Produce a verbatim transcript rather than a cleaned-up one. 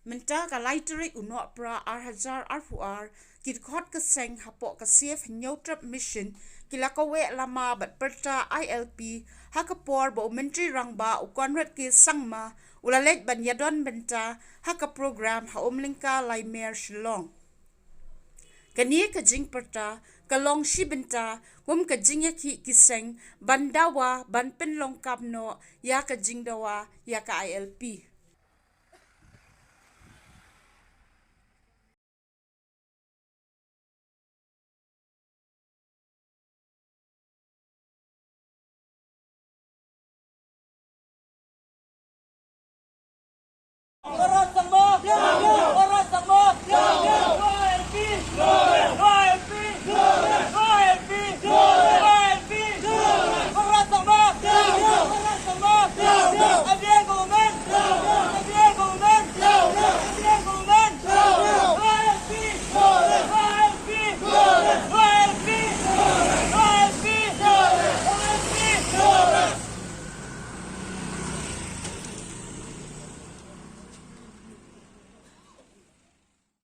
Mynta ka lai tarik u Nohprah ar hajar arphew ar, ki dkhot ka seng hapoh ka Save Hynñiewtrep Mission ki la kaweh lama bad pyrta I L P ha ka por ba u Myntri Rangbah u Conrad K Sangma u la leit ban ïadon bynta ha ka program ha Umlyngka Laimere, Shillong. Kane ka jingpyrta ka long shi bynta kum ka jingïakhih ki seng ban dawa ban pynlong kam noh ïa ka jingdawa ïa ka I L P.